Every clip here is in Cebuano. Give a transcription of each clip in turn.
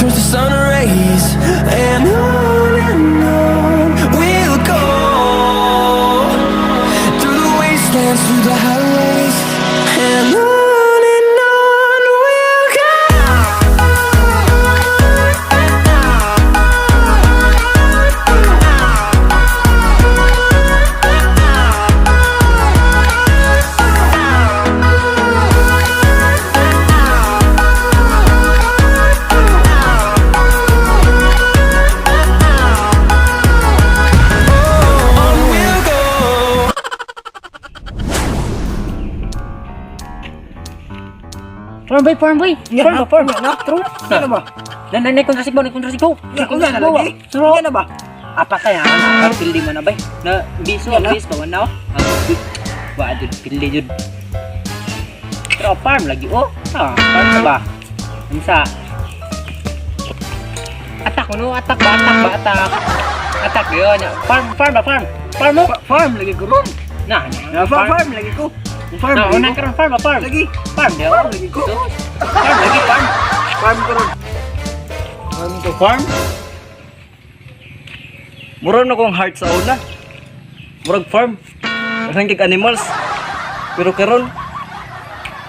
Turns to sun rays. And on we'll go, through the wastelands, through the highways, and on we'll go. On we'll go. Farm boy, farm boy. Farm ba, farm. Na, true. Ano ba? Nan nan kontra sikbo, kontra sikbo. Nga na lagi. True. Nga na ba? Apa kaya ana pildi man na bay. Na biso Nga na. bis ba na. Wa jud pildi jud. Pero farm lagi oh. Ah, farm na ba? Unsa? Attack no, attack ba, attack ba, attack. Attack yun. Farm, farm ba, farm. Farm mo. Farm lagi ko ron. Na, Na farm farm lagi ko. Farm Na, lagi una ko. karon farm ba, farm. Lagi. Farm di. Farm lagi ko. Farm lagi, farm. Farm ko ron. Farm ko. Farm. Murag na kong heart sa una. Murag farm. Daghan kay animals. Pero karon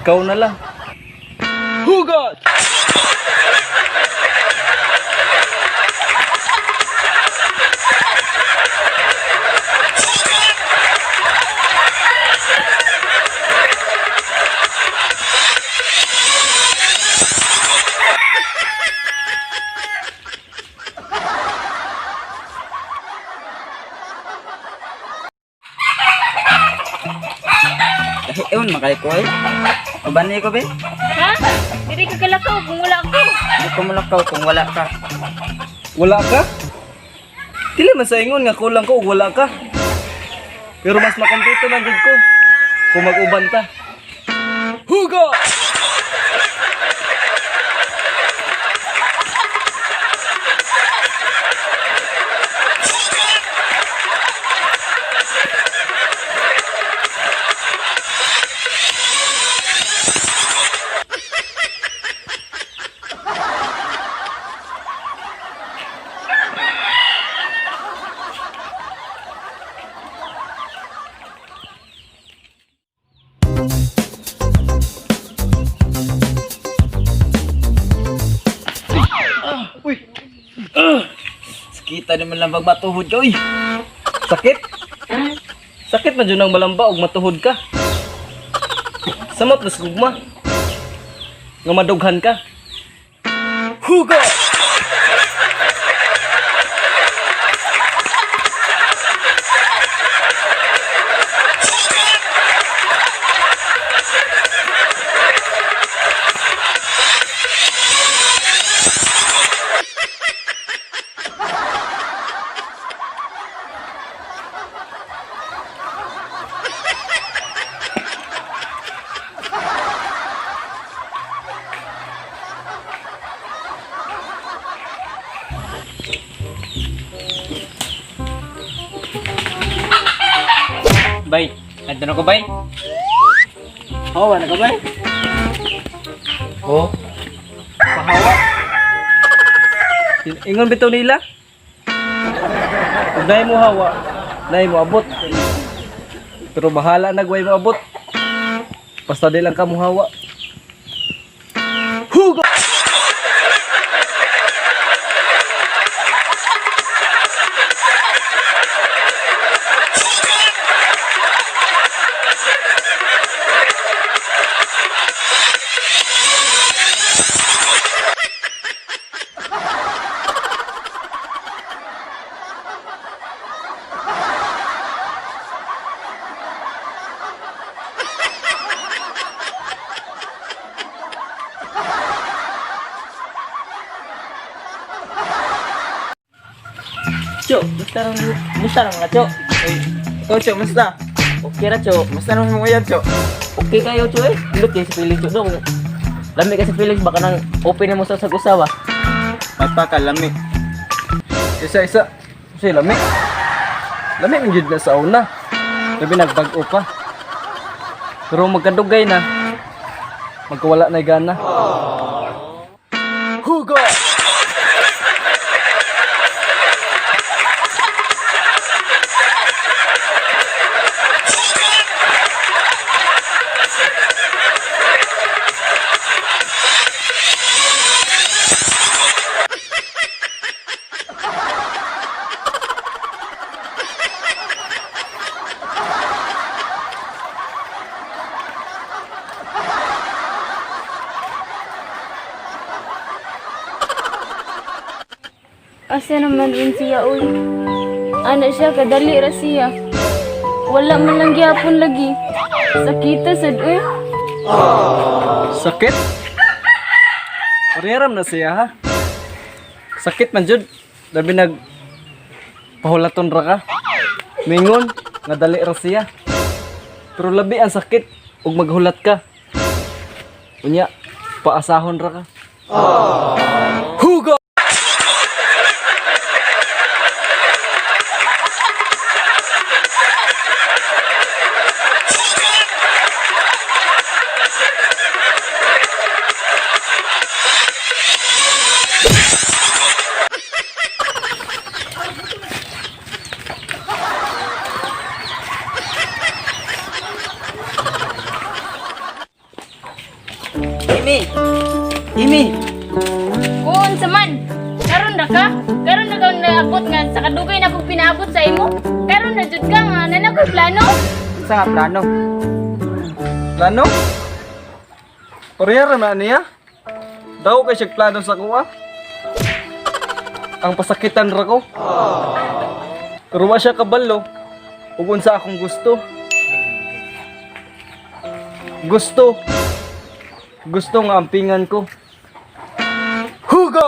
ikaw na lang. Hugot! Ewan makay ko ay. Uban ko be. Ha? Dili ka kalakaw kung wala ko. Di ko mulakaw kung wala ka. Wala ka? Dili man sa ingon nga kulang ko ug wala ka. Pero mas makompleto man gud ko kung mag-uban ta. Hugot! Sakita naman lang bag matuhod ka uy. Sakit? Sakit man jud ang balamba og matuhod ka. Samot nas gugma. Nga madughan ka. Hugot! Bay, nandun ako bay. Oh, wala ka ba? Oh. Pahawa. Ingon bitaw nila. Ug naay mo hawa, naay mo abot. Pero bahala na gway mo abot. Basta di lang ka mo hawa. Hugo! Cho, musta nang musta nang nga cho? Uy, ikaw cho, musta? Okay ra cho. Musta nang mo yan cho? Okay kayo cho eh. Look kay si Felix cho dong. Lami ka si Felix baka nang open na mo sa sag-usawa. Mata ka lami. Isa isa. Kasi lami. Lami man jud na sa una. Labi nagbag-o pa. Pero magkadugay na. Magkawala na gana. Hugo! Asa naman rin siya, uy. Ana siya, kadali ra siya. Wala man lang gyapon lagi. Sakita sad, uy. Sakit? Pareram na siya ha. Sakit man jud. Labi nag pahulaton ra ka. Mingon nga dali ra siya. Pero labi ang sakit ug maghulat ka. Unya, paasahon ra ka. Hugo! Imi! Imi! Kung sa man, karon ra ka? Karon ra ka naabot nga sa kadugay na kong pinaabot sa imo? Karon na jud ka nga nanakoy plano? Sa nga plano? Plano? Parehara na niya. Daw kay siya plano sa kuha. Ang pasakitan ra ko. Pero wa siya kabalo ug unsa akong gusto. Gusto. Gusto nga ampingan ko. Hugo!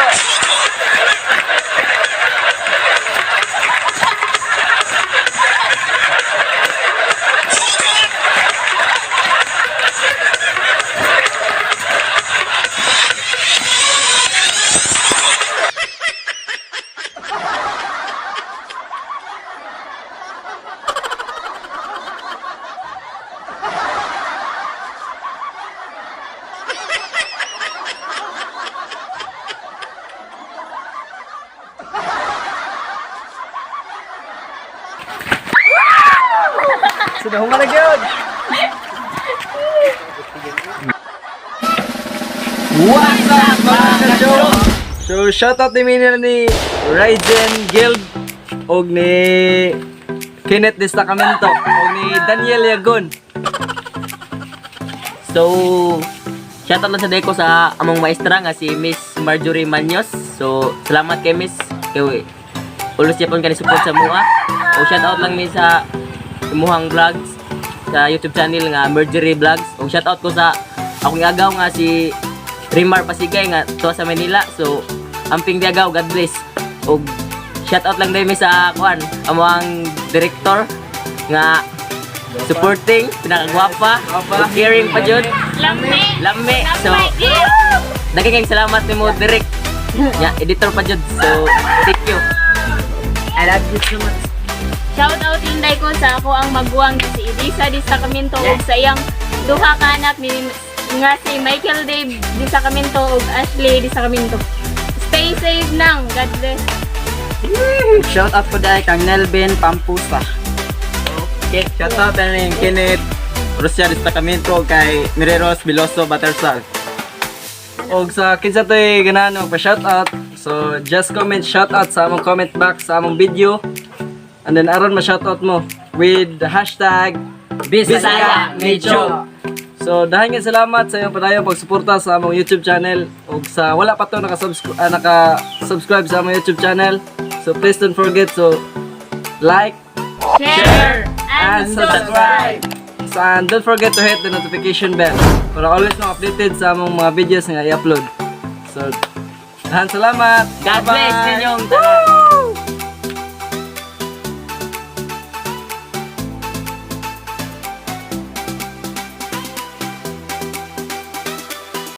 Sinahungan na gyud. What's up mga kasyo? So shoutout ni Mina ni Ryzen Guild og ni Kenneth Destacamento og ni Daniel Yagon. So, shoutout lang sa deko sa among maestra nga si Miss Marjorie Manos. So, salamat kay Miss. Kay ulos yapon kani support sa mua. O shoutout lang mi sa imuhang vlogs sa YouTube channel nga Marjorie Vlogs. O shoutout ko sa akong agaw nga si Rimar Pasigay nga tuwa sa Manila. So, amping di agaw, God bless. O shoutout lang din mi sa kuan, among director nga supporting, pinakagwapa, ug caring pa jud. Lami. Lami. So, Lami. daghang salamat nimo direct. Ya, editor pa jud. So, thank you. I love you so much. Shout out inday ko sa ako ang maguwang nga si Elisa Di Sacramento ug sa iyang duha ka anak ni nga si Michael Dave Di Sacramento ug Ashley Di Sacramento. Stay safe nang. God bless. Shout out po dahil kang Nelvin Pampusa. Okay. Shout out na Kenneth Rosia Destacamento kay Mireros Biloso Batersal. Og sa kinsa to'y ganahan pa shoutout. So just comment shoutout sa among comment box sa among video. And then aron ma-shoutout mo with the hashtag Bisaya Medyo. So dahil nga salamat sa iyong padayong pagsuporta sa among YouTube channel ug sa wala pa to naka-subscribe sa among YouTube channel. So please don't forget to like, Share, and subscribe. So, and don't forget to hit the notification bell para always mo updated sa among mga videos nga i-upload. So, dahan salamat. God bless Bye-bye. ninyong tanan.